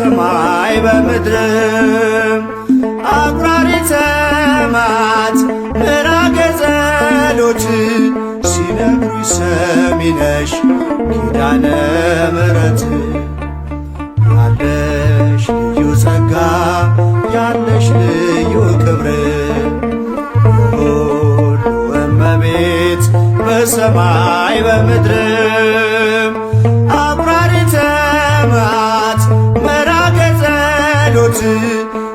በሰማይ በምድርም አቁራሪ ተማት ምዕራገ ጸሎት ሲነግሩኝ ሰሚነሽ ኪዳነ ምሕረት ያለሽ ልዩ ጸጋ ያለሽ ልዩ ክብር የሁሉ እመቤት በሰማይ በምድርም አቁራሪ ተማት መራገ ጸሎት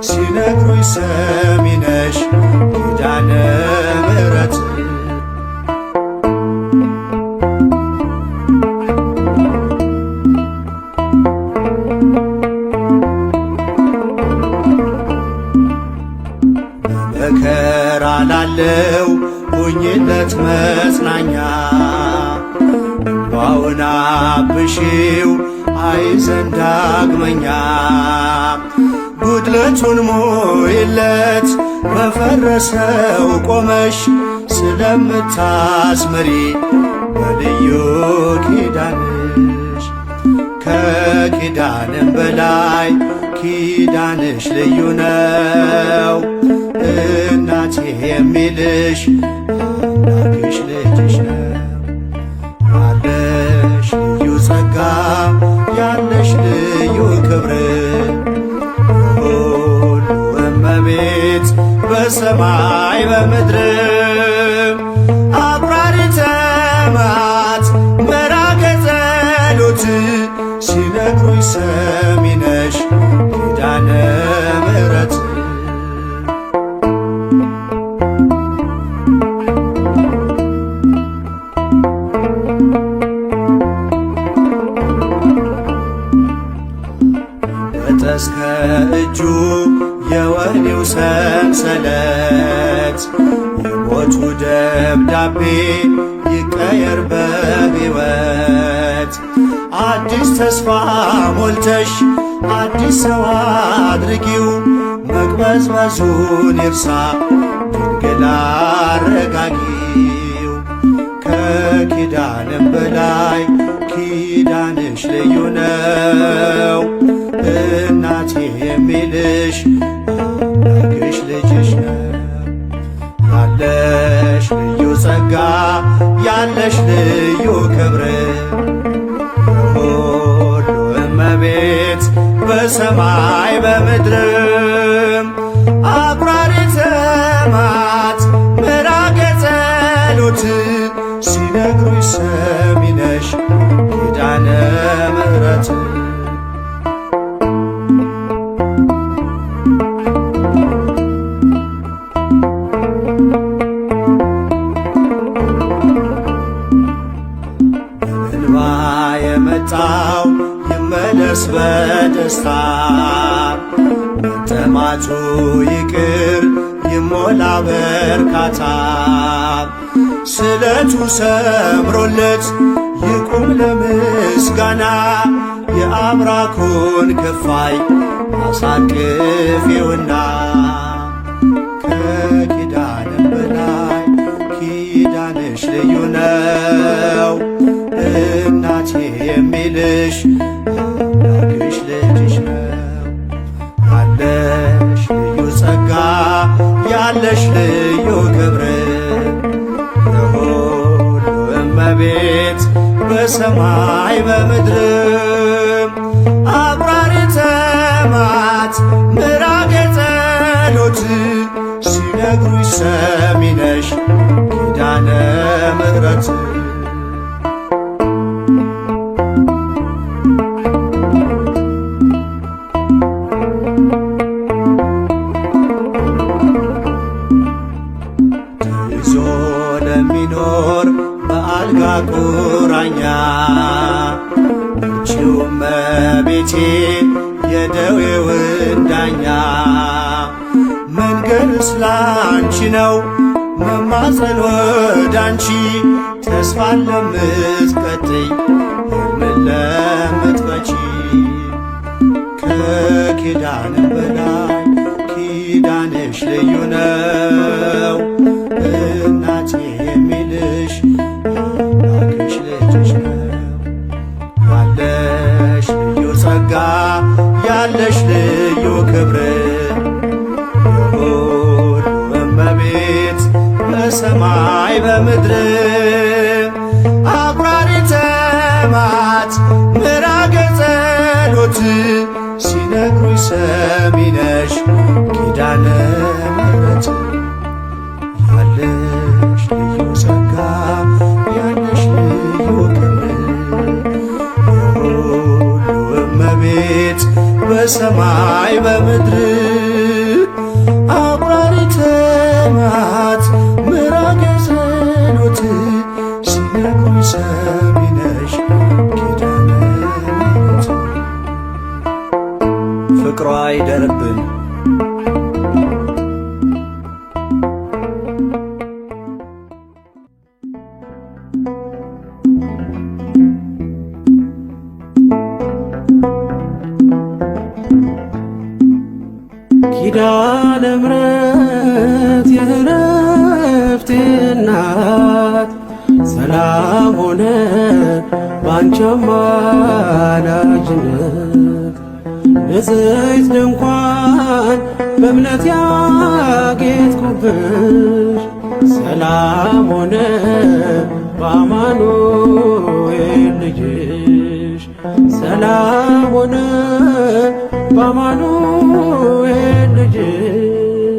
ሲነግሩኝ ሰሚነሽ ኪዳነ ምሕረት። በመከራ ላለው ሁኝለት መጽናኛ እንባውን አብሺው አይዘን ዳግመኛ ጉድለቱን ሙይለት በፈረሰው ቆመሽ ስለምታስምሪ በልዩ ኪዳንሽ ከኪዳንም በላይ ኪዳንሽ ልዩ ነው። እናቴ የሚልሽ አምላክሽ ልጅሽ ነው። ያለሽ ልዩ ጸጋ ያለሽ ልዩ ክብር የሁሉ እመቤት በሰማይ በምድርም አቁራሪ ተማት መራገ ጸሎት ሲነግሩኝ ሰሚነሽ ኪዳነ ምሕረት። እስከ እጁ የወህኒው ሰንሰለት የሞቱ ደብዳቤ ይቀየር በሕይወት አዲስ ተስፋ ሞልተሽ አዲስ ሰው አድርጊው መቅበዝበዙን ይርሳ ድንግል አረጋጊው። ከኪዳንም በላይ ኪዳንሽ ልዩ ነው። እናቴ የሚልሽ አምላክሽ ልጅሽ ነው። ያለሽ ልዩ ጸጋ ያለሽ ልዩ ክብር የሁሉ እመቤት በሰማይ በምድርም አቁራሪ ተማት ምራገ ጸሎት ሲነግሩኝ ሰሚነሽ ኪዳነ ምሕረት። በእንባ የመጣው ይመለስ በደስታ መጠማቱ ይቅር ይሞላ በርካታ ስለቱ ሰምሮለት ይቁም ለምስጋና የአብራኩን ክፋይ አሳቅፌውና ከኪዳንም በላይ ኪዳንሽ ልዩ ነው። እናቴ የሚልሽ አምላክሽ ልጅሽ ነው። ያለሽ ልዩ ጸጋ ያለሽ ልዩ ክብር የሁሉ እመቤት በሰማይ በምድርም አቁራሪ ተማት ምራገ ጸሎት ሲነግሩኝ ሰሚነሽ ኪዳነ ምሕረት። ተይዞ ለሚኖር በአልጋ ቁራኛ እርቺው እመቤቴ የደዌውን ዳኛ መንገድ ስላንቺ ነው መማፀን ወዳንቺ ተስፋን ለምትቀጥይ ሕልምን ለምትፈቺ ከኪዳንም በላይ ኪዳንሽ ልዩ ነው። እናቴ የሚልሽ አምላክሽ ልጅሽ ነው። ያለሽ ልዩ ጸጋ ያለ ሲነግሩኝ ሰሚ ነሽ ኪዳነ ምሕረት ያለሽ ልዩ ጸጋ ያለሽ ልዩ ክብር የሁሉ እመቤት በሰማይ በምድር አቁራሪተ መዓት ምራገ ጸሎት ሲነግሩኝ ሰሚ ነሽ ኪዳነ ምሕረት ፍቅሯ ይደርብን። ኪዳነ ምሕረት የእረፍቴ እናት ሰላም ሆነ ባንቺ አማላጅነት ንጽሕት ድንኳን በእምነት ያጌጥኩብሽ ሰላም ሆነ በአማኑኤል ልጅሽ ሰላም ሆነ በአማኑኤል ልጅሽ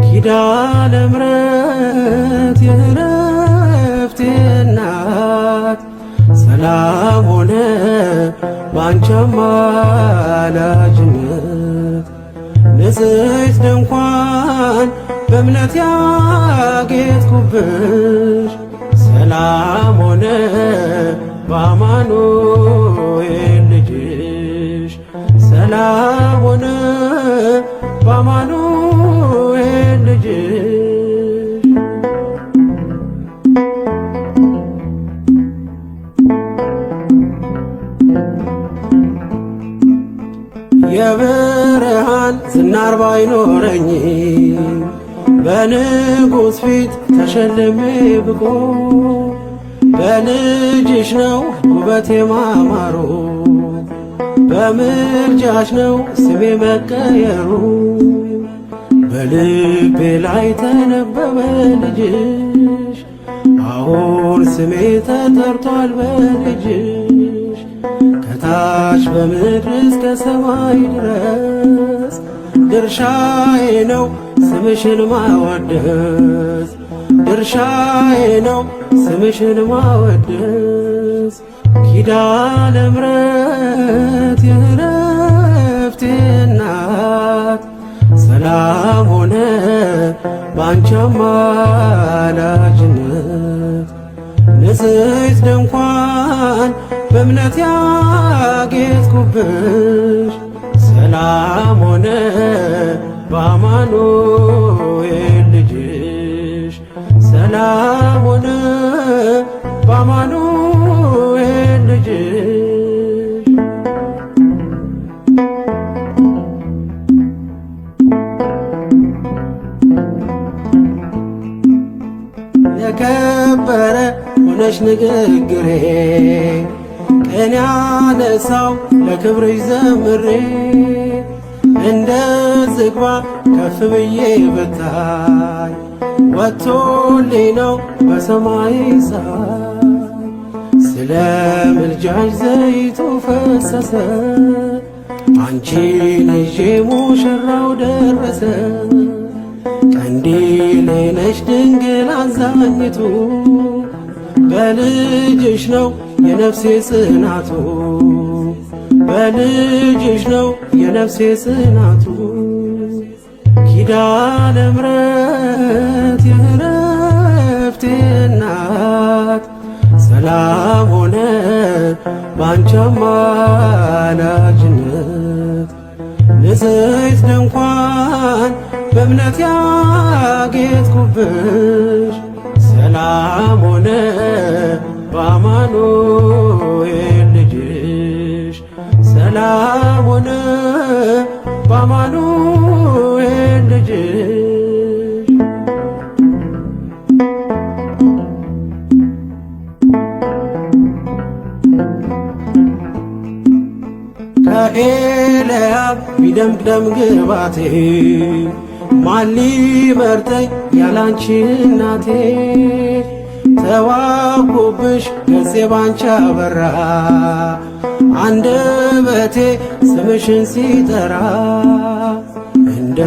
ኪዳነ ምሕረት የእረፍቴ እናት ሰላም ሆነ ባንቺ አማላጅነት ንጽሕት ድንኳን በእምነት ያጌጥኩብሽ ሰላም ሆነ በአማኑኤል ልጅሽ ሰላም ሆነ በአማኑኤል ልጅሽ። የብርሃን ዝናር ባይኖረኝ በንጉሥ ፊት ተሸልሜ ብቆ በልጅሽ ነው ውበቴ ማማሩ በምልጃሽ ነው ስሜ መቀየሩ በልቤ ላይ ተነበበ ልጅሽ አሁን ስሜ ተጠርቷል በልጅሽ ከታች በምድር እስከ ሰማይ ድረስ ድርሻዬ ነው ስምሽን ማወደስ ድርሻዬ ነው ስምሽን ማወደስ ኪዳነ ምሕረት የእረፍቴ እናት ሰላም ሆነ ባንቺ አማላጅነት ንጽሕት ድንኳን በእምነት ያጌጥኩብሽ ሰላም ሆነ በአማኑኤል ልጅሽ ሰላም ሆነ በአማኑኤል ልጅሽ። የከበረ ሆነሽ ንግግሬ ቅኔ ያነሳው ለክብርሽ ዘምሬ እንደ ዝግባ ከፍ ብዬ ብታይ ወጥቶልኝ ነው በሰማይ ፀሐይ ስለ ምልጃሽ ዘይቱ ፈሰሰ አንቺን ይዤ ሙሽራው ደረሰ ቀንዲሌ ነሽ ድንግል አዛኝቱ በልጅሽ ነው የነፍሴ ጽናቱ በልጅሽ ነው የነፍሴ ጽናቱ ኪዳነ ምሕረት የእረፍቴ እናት ሰላም ሆነ ባንቺ አማላጅነት ንጽሕት ድንኳን በእምነት ያጌጥኩብሽ ሰላም ሆነ በአማኑኤል ልጅሽ ሰላም ሆነ በአማኑኤል ልጅሽ። ከኤልያብ ቢደምቅ ደም ግባቴ ማን ሊመርጠኝ ያላንቺ እናቴ ተዋብኩብሽ ገጼ ባንቺ አበራ አንደበቴ ስምሽን ሲጠራ እንደ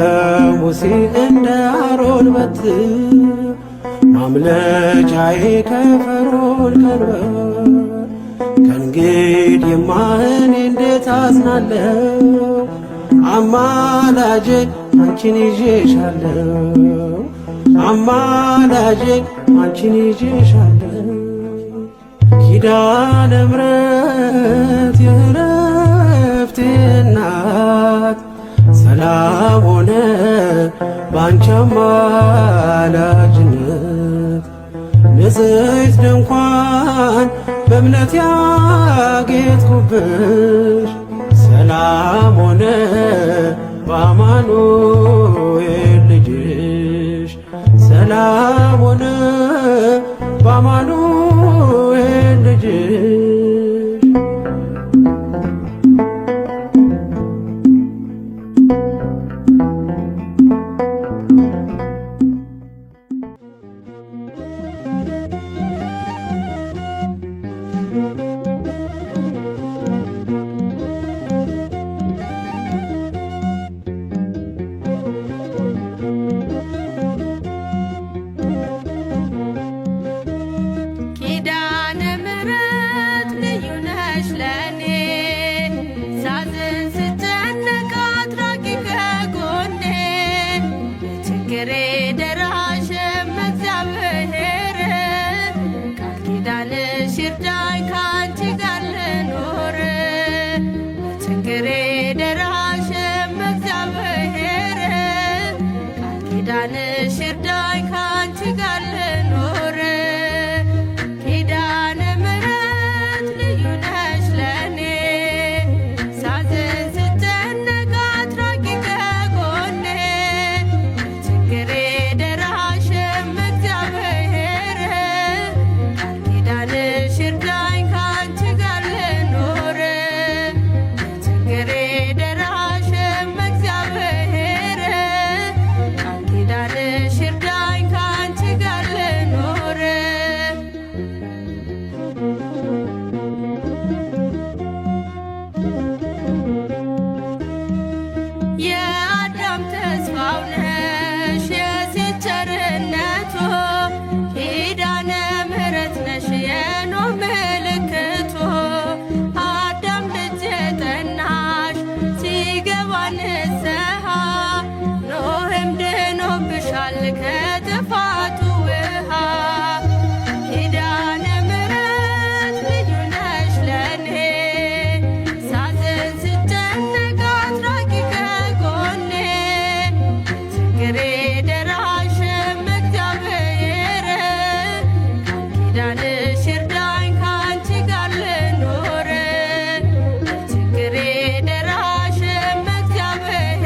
ሙሴ እንደ አሮን በትር ማምለጫዬ ከፈርዖን ቀንበር ከእንግዲህማ እኔ እንዴት አዝናለሁ? አማላጄ አንቺን ይዤሻለሁ፣ አማላጄ አንቺን ይዤሻለሁ። ኪዳነ ምሕረት የእረፍቴ እናት ሰላም ሆነ ባንቺ አማላጅነት ንጽሕት ድንኳን በእምነት ያጌጥኩብሽ ሰላም ሆነ በአማኑኤል ልጅሽ ሰላም ሆነ በአማኑኤል ልጅሽ። ኪዳነ ምሕረት ልዩ ነሽ ለኔ ሳዝን ስጨነቅ አትራቂ ከጎኔ የችግሬ ደራሽ እግዚአብሔር ቃል ኪዳንሽ ይርዳኝ ካንቺ ጋር ልኖር የችግሬ ደራሽ እግዚአብሔር ቃል ኪዳንሽ ይርዳኝ ካንቺ ጋር ልኖር ኪዳነ ምሕረት ልዩ ነሽ ለኔ ሳዝን ስጨነቅ አትራቂ ከጎኔ የችግሬ ደራሽም እግዚአብሔር ቃል ኪዳንሽ ይርዳኝ ካንቺ ጋር ልኖር የችግሬ ደራሽም እግዚአብሔር ቃል ኪዳንሽ ይርዳኝ ካንቺ ጋር ልኖር። የአዳም ተስፋው ነሽ የሴት ቸርነቱ ኪዳነ ምሕረት ነሽ የኖህ ምልክቱ አዳም ልጅ ጠናሽ ሲገባ ንስሐ ኖህም ድኖብሻል ከጥፋቱ ውሃ ኪዳነ ምሕረት ልዩ ነሽ ለኔ ሳዝን ስጨነቅ አትራቂ ከጎኔ የችግሬ ደራሽም እግዚአብሔር ቃል ኪዳንሽ ይርዳኝ ካንቺ ጋር ልኖር የችግሬ ደራሽም እግዚአብሔር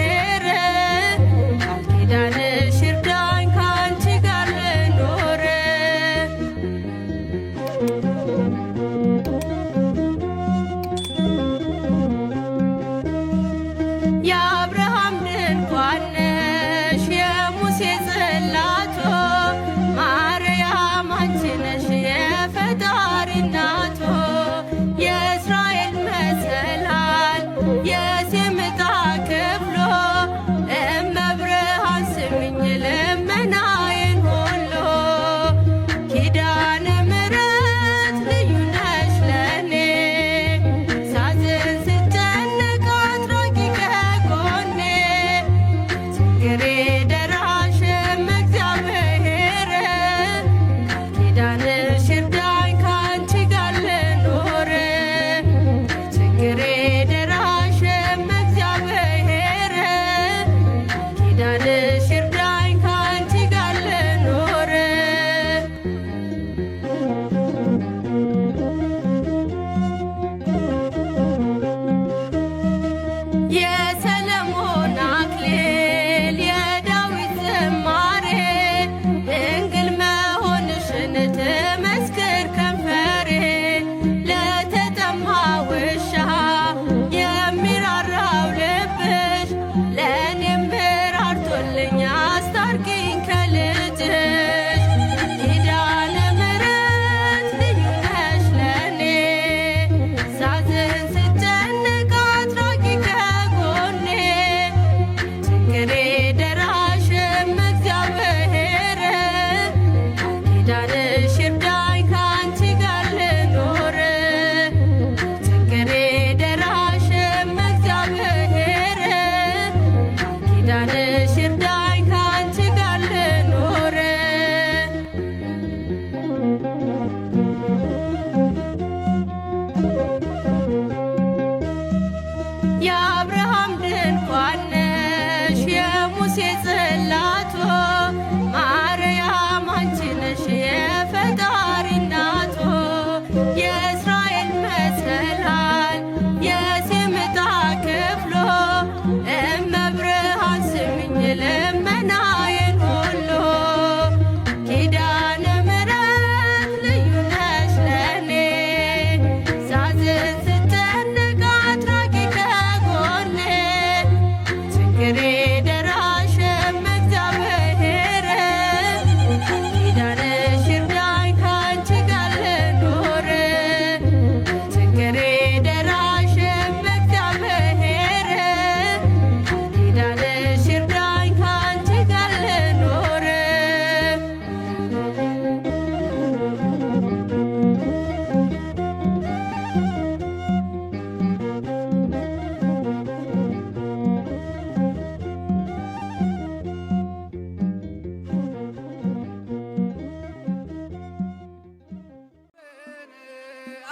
ለችግሬ ደራሽም እግዚአብሔር ኪዳንሽ ይርዳኝ ካንቺ ጋር ልኑር ለችግሬ ደራሽም እግዚአብሔር ኪዳንሽ ይርዳኝ ካንቺ ጋር ልኑር።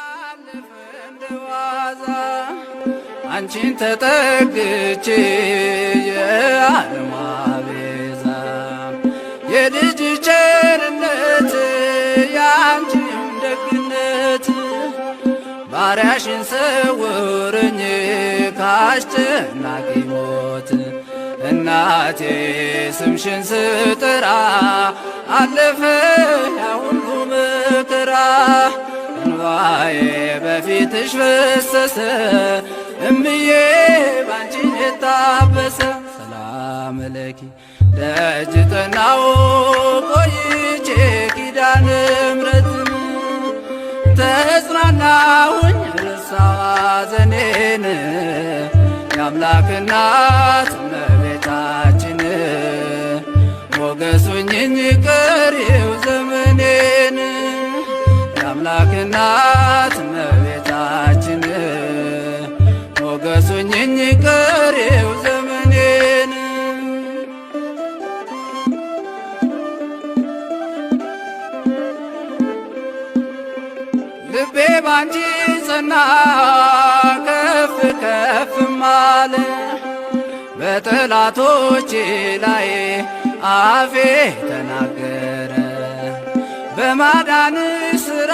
አለፈ እንደ ዋዛ አንቺን ተጠግቼ የዓለሟ ቤዛ የልጅ ቸርነት የአንቺም ደግነት ባሪያሽን ሰውርኝ ካስጨናቂ ሞት። እናቴ ስምሽን ስጠራ አለፈ ያ ሁሉ መከራ፣ እንባዬ በፊትሽ ፈሰሰ እምዬ ባንቺ የታበሰ። ሰላም ለኪ ደጅ ጠናው ቆይቼ ኪዳነ ምሕረትን ተጽናናሁኝ ረሳዋ ዘኔን የአምላክ እናት እመቤታችን ሞገሱኝኝ ቀሪው ዘመኔን የአምላክ እናት እመቤታችን ሞገሱኝኝ ቀሪው ዘመኔን። ልቤ ባንቺ ጸና ከፍ ከፍ ማለ በጠላቶቼ ላይ አፌ ተናገረ በማዳን ስራ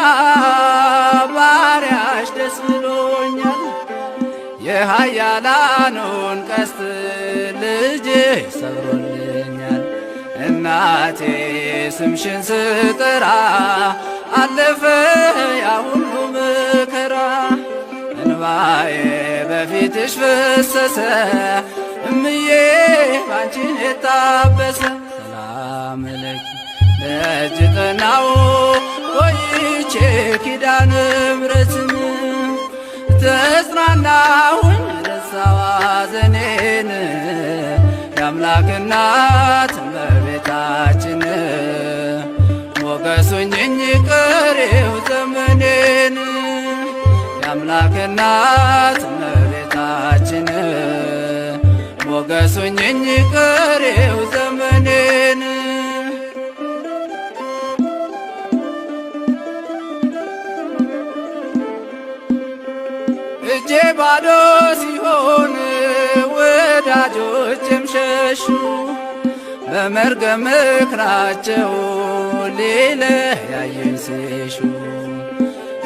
ባሪያሽ ደስ ብሎኛል። የኃያላኑን ቀስት ልጅ ሰብሮልኛል። እናቴ ስምሽን ስጠራ አለፈ ያ ሁሉ መከራ፣ እንባዬ በፊትሽ ፈሰሰ እምዬ ባንቺን የታበሰ። ሰላም ለኪ ደጅ ጠናው ቆይቼ ኪዳነ ምሕረትን ተጽናናሁኝ ረሳዋ ዘኔን የአምላክ እናት እመቤታችን ሞገሱኝኝ ቀሪው ዘመኔን የአምላክ እናት እመቤታችን ሞገሱኝኝ ቀሪው ዘመኔን። እጄ ባዶ ሲሆን ወዳጆቼም ሸሹ በመርገም ምክራቸው ሊለያዩኝ ሲሹ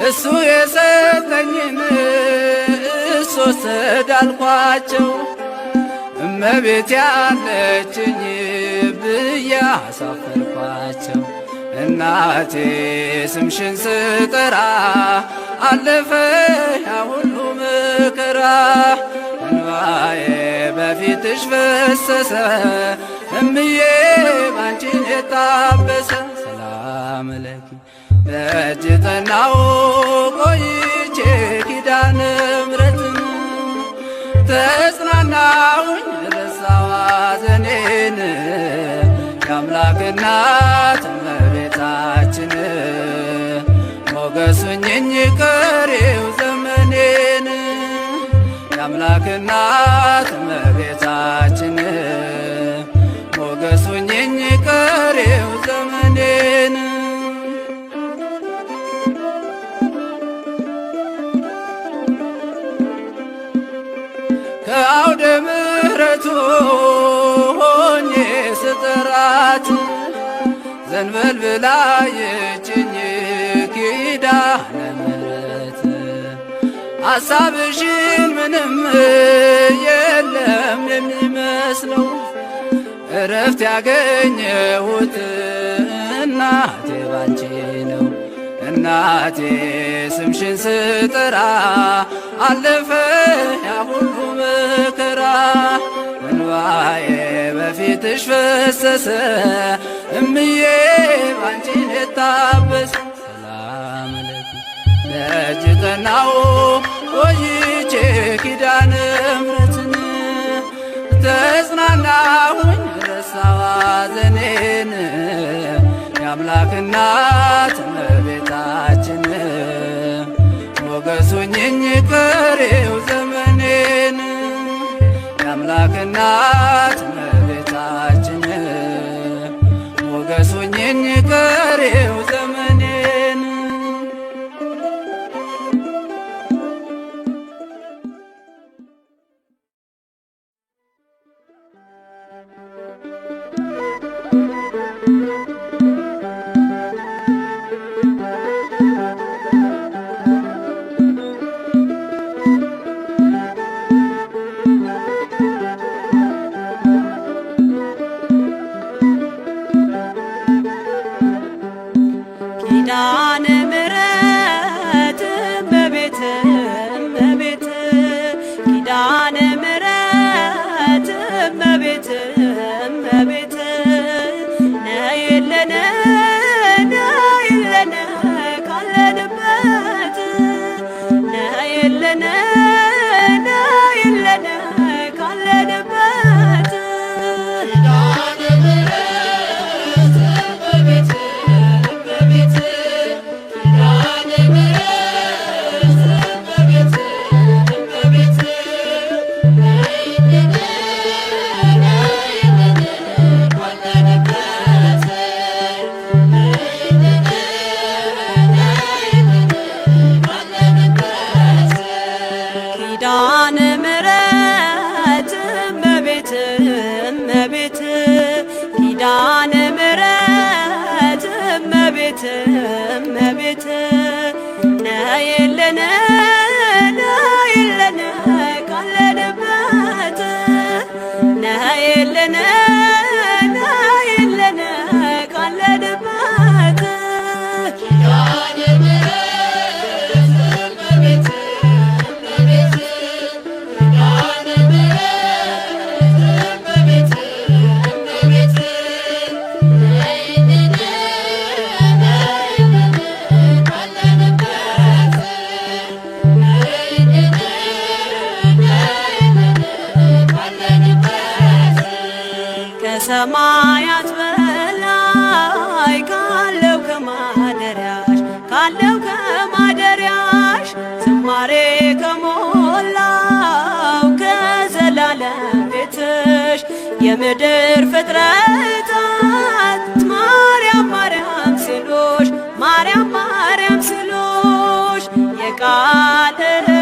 እሱ የሰጠኝን እሱ ወሰደ አልኳቸው እመቤት ያለችኝ ብዬ አሳፈርኳቸው። እናቴ ስምሽን ስጠራ አለፈ ያ ሁሉ መከራ፣ እንባዬ በፊትሽ ፈሰሰ እምዬ ባንቺን የታበሰ። ሰላም ለኪ ደጅ ጠናው ቆይቼ ኪዳነ ምሕረትን ተጽናናሁኝ ረሳዋ ዘኔን የአምላክ እናት እመቤታችን ሞገሱኝኝ ቀሪው ዘመኔን የአምላክ እናት እመቤታችን ሞገሱኝኝ ቀሪው ዘመኔን። ከአውደ ምሕረቱ ሆኜ ስጠራት ዘንበል ብላ የችኝ ኪዳነ ምሕረት አሳብሽን ምንም የለም የሚመስለው እረፍት ያገኘሁት እናቴ ባንቺ ነው። እናቴ ስምሽን ስጠራ አለፈ ያ ሁሉ መከራ፣ እንባዬ ምሕረትሽ ፈሰሰ እምዬ ባንቺ ልታበስ። ሰላም ለኪ ደጅ ጠናሁ ቆይቼ ኪዳነ ምሕረትን ተጽናናሁኝ ረሳዋ ሐዘኔን የአምላክ እናት እመቤታችን ሞገሱኝኝ ቀሪው ዘመኔን የአምላክ እናት እመቤታችን ሞገሱኝኝ ቀሪው ዘመኔን። ኪዳነ ምሕረት እመቤት እመቤት ኪዳነ ምሕረት እመቤት እመቤት ነይልን ነይልን ካለንበት ነይልን ነይልን ካለንበት። ኪዳነ ምሕረት እመቤት እመቤት ኪዳነ ምሕረት እመቤት እመቤት ነይልን ነይልን ካለንበት ነይልን ነይልን ካለንበት። ከሰማያት በላይ ካለው ከማደሪያሽ ካለው ከማደሪያሽ ዝማሬ ከሞላው ከዘላለም ቤትሽ የምድር ፍጥረታት ማርያም ማርያም ሲሉሽ ማርያም ማርያም ሲሉሽ የቃል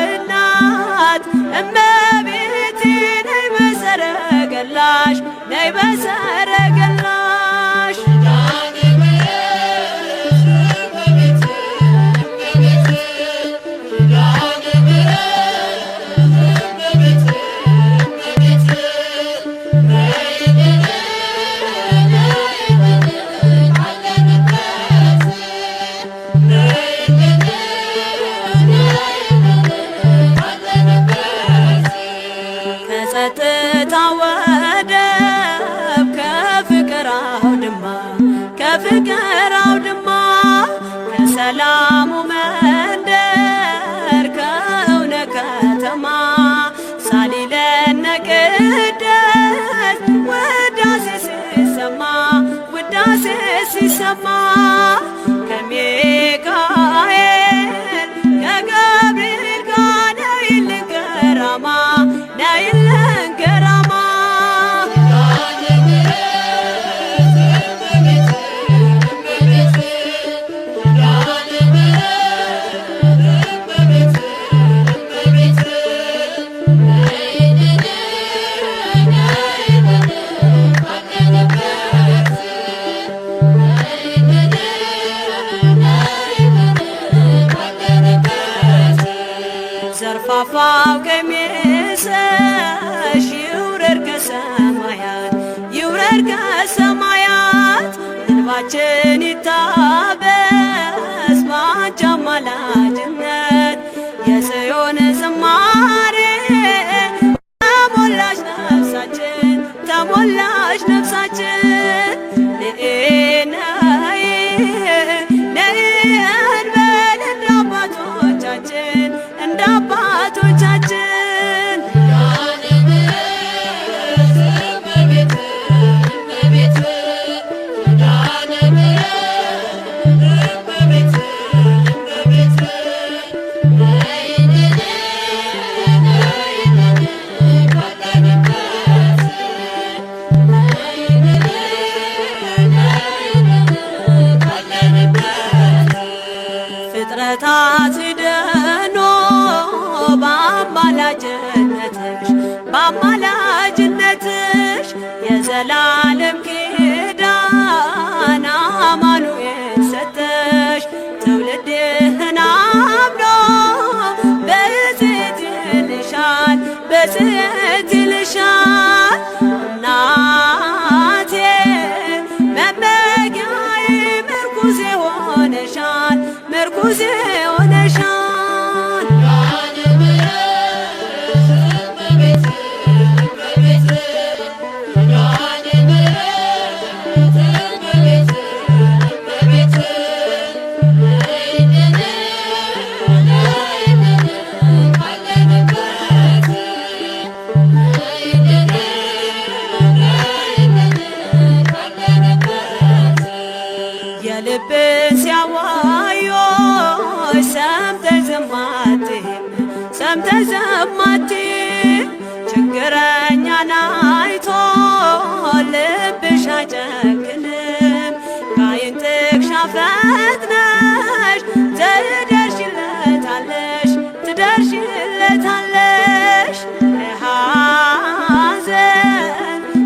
እናት እመቤቴ ነይ በሰረገላሽ ነይ በሰረገላሽ። ከጸጥታ ወደብ ከፍቅር አውድማ ከፍቅር አውድማ ከሰላሙ መንደር ከእውነት ከተማ ሳሊለነ ቅደስ ውዳሴ ሲሰማ ውዳሴ ሲሰማ ከሚካኤል ከገብርኤል ጋር ነይልን ገራማ ነይልን ገራማ። ዘርፋፋው ቀሚስሽ ይውረድ ከሰማያት ይውረድ ከሰማያት እንባችን ይታበስ ባንቺ አማላጅነት የጽዮን ዝማሬ ተሞላሽ ነፍሳችን ተሞላሽ ነፍሳችን። ዝም አትይም። ችግረኛን አይቶ ልብሽ አይጨክንም። ከዓይን ጥቅሻ ፈጥነሽ ትደርሺለታለሽ ትደርሺለታለሽ። ከሐዘን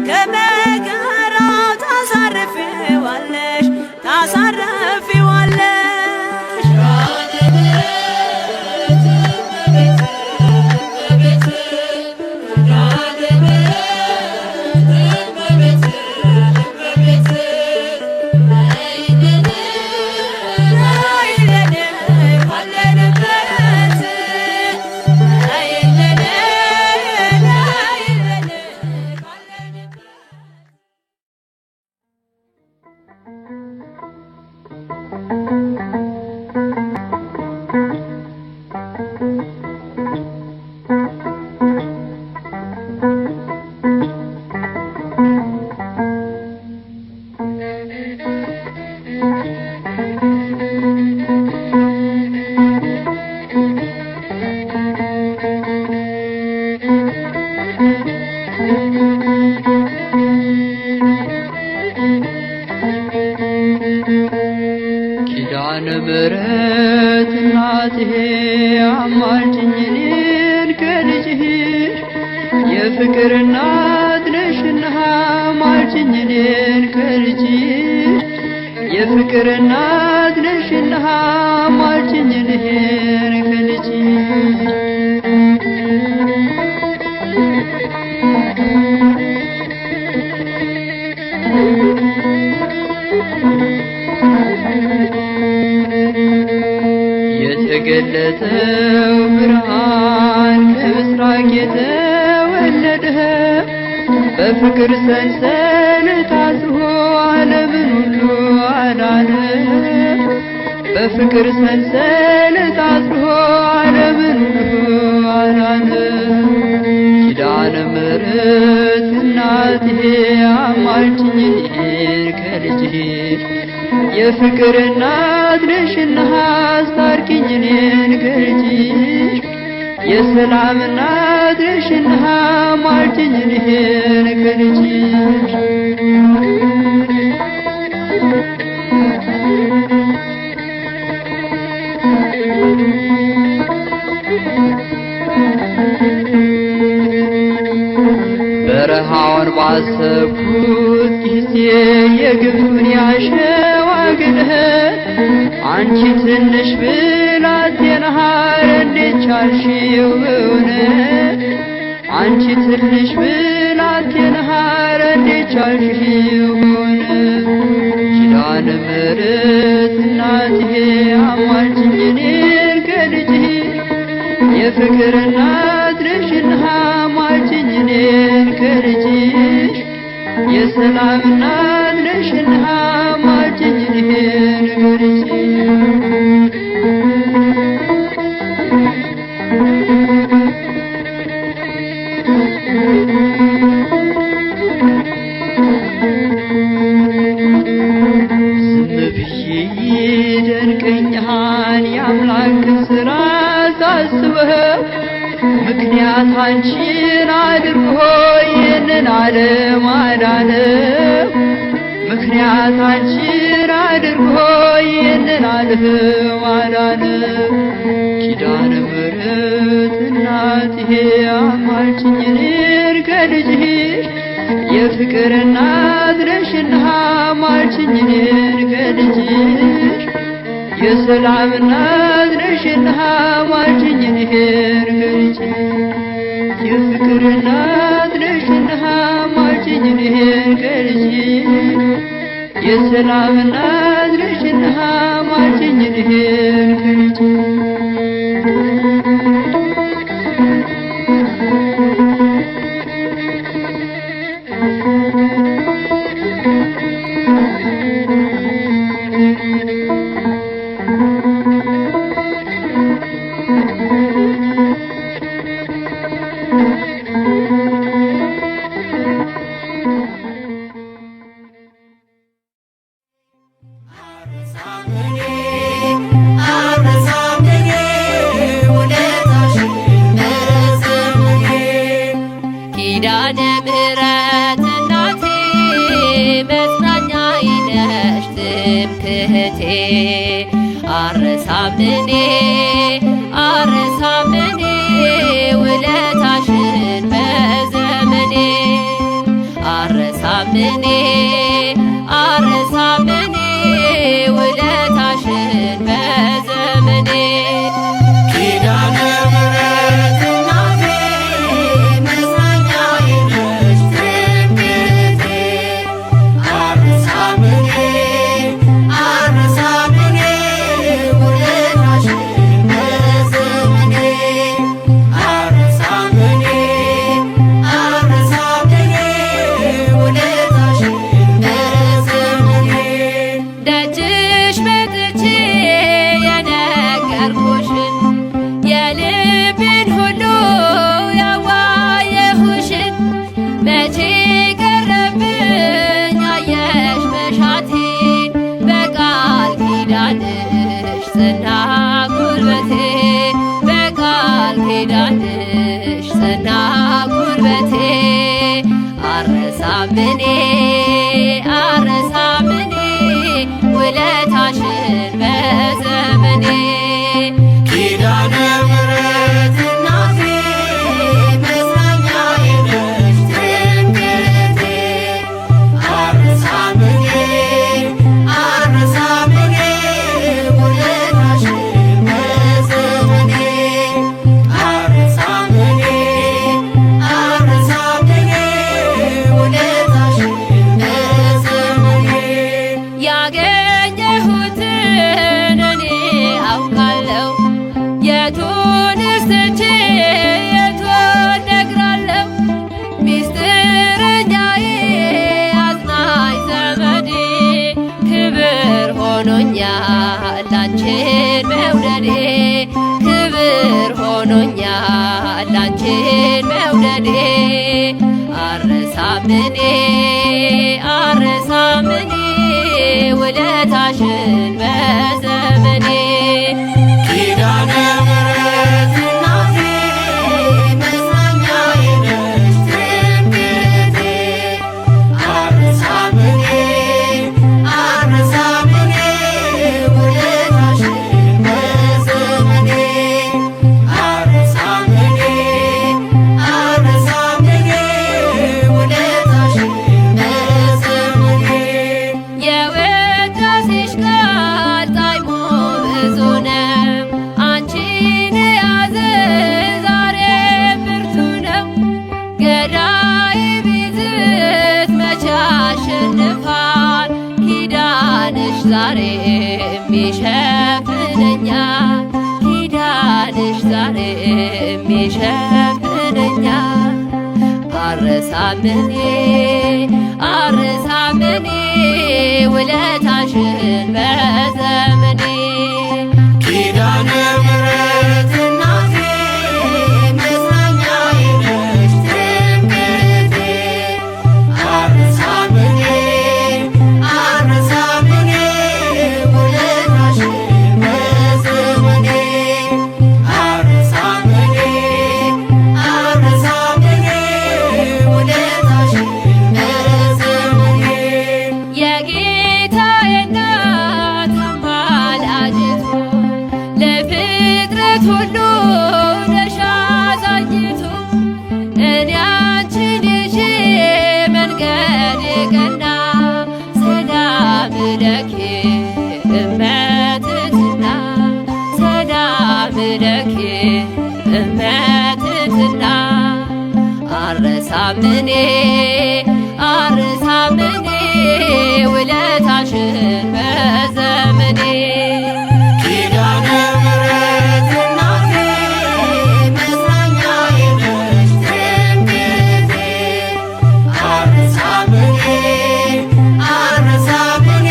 ከመከራው ታሳርፊዋለሽ ታሳርፊዋለሽ። ኪዳነ ምሕረት እናቴ አማልጅኝ እኔን ከልጅሽ፣ የፍቅር እናት ነሽና አማልጅኝ እኔን ከልጅሽ፣ የፍቅር እናት ነሽና አማልጅኝ እኔን ከልጅሽ። የተገለጠው ብርሃን ከምስራቅ የተወለደ በፍቅር ሰንሰለት አስሮ ዓለምን ሁሉ አዳነ። በፍቅር ሰንሰለት አስሮ ዓለምን ሁሉ አዳነ። ኪዳነ ምሕረት እናቴ አማልጅኝ እኔን ከልጅሽ፣ የፍቅር እናት ነሽና አስታርቂኝ እኔን ከልጅሽ፣ የሰላም እናት ነሽና አማልጅኝ እኔን ከልጅሽ። በረሃውን ባሰብኩት ጊዜ የግብፁን ያሸዋ ግንህን አንቺ ትንሽ ብላቴና እንዴት ቻልሽው በእውነት? አንቺ ትንሽ ብላቴና እንዴት ቻልሽው በእውነት? ኪዳነ ምሕረት እናቴ አማልጅኝ እኔን ከልጅሽ፣ የፍቅር እናት ነሽና አማልጅኝ እኔን ከልጅሽ፣ የሰላም እናት ነሽና አማልጅኝ እኔን ከልጅሽ። ዝም ብዬ ይደንቀኛል የአምላክን ስራ ሳስበው፣ ምክንያት አንቺን አድርጎ ይህንን ዓለም አዳነ። ምክንያት አንቺን አድርጎ ይህንን ዓለም አዳነ። ኪዳነ ምሕረት እናቴ አማልጅኝ እኔን ከልጅሽ፣ የፍቅር እናት ነሽና አማልጅኝ እኔን ከልጅሽ፣ የሰላም እናት ነሽና አማልጅኝ እኔን ከልጅሽ፣ የፍቅር እናት ነሽና አማልጅኝ እኔን ከልጅሽ፣ የሰላም እናት ነሽና አማልጅኝ እኔን ከልጅሽ። አረሳም እኔ ውለታሽን። ትምክህቴ። አረሳም እኔ፣ አረሳም እኔ ውለታሽን በዘመኔ። አረሳም እኔ፣ አረሳም እኔ ውለታሽን በዘመኔ። ኪዳነ ምሕረት እናቴ መጽናኛዬ ነሽ ትምክህቴ። አልረሳም እኔ፣ አልረሳም እኔ ውለታሽን በዘመኔ። አልረሳም እኔ፣ አልረሳም እኔ ውለታሽን በዘመኔ። ደጅሽ መጥቼ የነገርኩሽን፣ የልቤን ሁሉ ያዋየሁሽን፣ መቼ ቀረብኝ አየሽ መሻቴ። በቃል ኪዳንሽ ጸና ጉልበቴ፣ በቃል ኪዳንሽ ጸና ጉልበቴ። አረሳም እኔ፣ አረሳም እኔ ውለታሽን በዘመኔ። ኪዳነ ምሕረት እናቴ መጽናኛዬ ነሽ ትምክህቴ። አልረሳም እኔ፣ አልረሳም እኔ ውለታሽን በዘመኔ። አልረሳም እኔ፣ አልረሳም እኔ ውለታሽን በዘመኔ። ያገኘሁትን እኔ አውቃለሁ፣ የቱንስ ትቼ የቱን ነግራለሁ? ሚስጥረኛዬ አጽናኝ ዘመዴ፣ ክብር ሆኖኛል አንቺን መውደዴ፣ ክብር ሆኖኛል አንቺን መውደዴ። አረሳም እኔ፣ አረሳም እኔ ውለታሽን በዘመኔ። ኪዳነ ምሕረት እናቴ መጽናኛዬ ነሽ ትምክህቴ። አልረሳም እኔ፣ አልረሳም እኔ ውለታሽን በዘመኔ። አልረሳም እኔ፣ አልረሳም እኔ ውለታሽን በዘመኔ። የውዳሴሽ ቃል ጣዕሙ ብዙ ነው። አንቺን የያዘ ዛሬም ብርቱ ነው። ገዳይ ቢዝት መቼ ያሸንፋል? ኪዳንሽ ዛሬም ይሸፍነኛል። ኪዳንሽ ዛሬም ይሸፍነኛል። አረሳም እኔ፣ አረሳም እኔ ውለታሽን በዘመኔ። ኪዳነ ምሕረት እናቴ መጽናኛዬ ነሽ ትምክህቴ። አልረሳም እኔ፣ አልረሳም እኔ ውለታሽን በዘመኔ። አልረሳም እኔ፣ አልረሳም እኔ ውለታሽን በዘመኔ። የጌታዬ እናት አማላጅቱ፣ ለፍጥረት ሁሉ ነሽ አዛኝቱ። እኔ አንቺን ይዤ መንገዴ ቀና። ሰላም ለኪ እመ ትሕትና፣ ሰላም ለኪ እመ ትሕትና። አረሳም እኔ፣ አረሳም እኔ ውለታሽን በዘመኔ። ኪዳነ ምሕረት እናቴ መጽናኛዬ ነሽ ትምክህቴ። አልረሳም እኔ፣ አልረሳም እኔ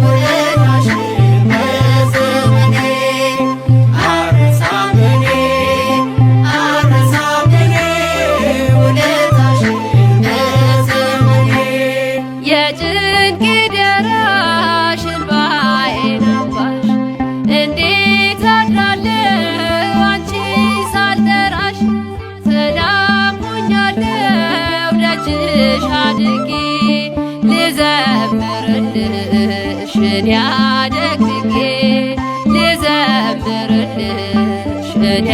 ውለታሽን በዘመኔ። አልረሳም እኔ፣ አልረሳም እኔ ውለታሽን በዘመኔ። የጭንቅ ደራሽ እንባዬን አባሽ፣ እንዴት አድራለሁ አንቺን ሳልጠራሽ? ሰላም ሆኛለሁ ደጅሽ አድጌ፣ ልዘምርልሽ እኔ አደግድጌ ልዘምርልሽ እኔ።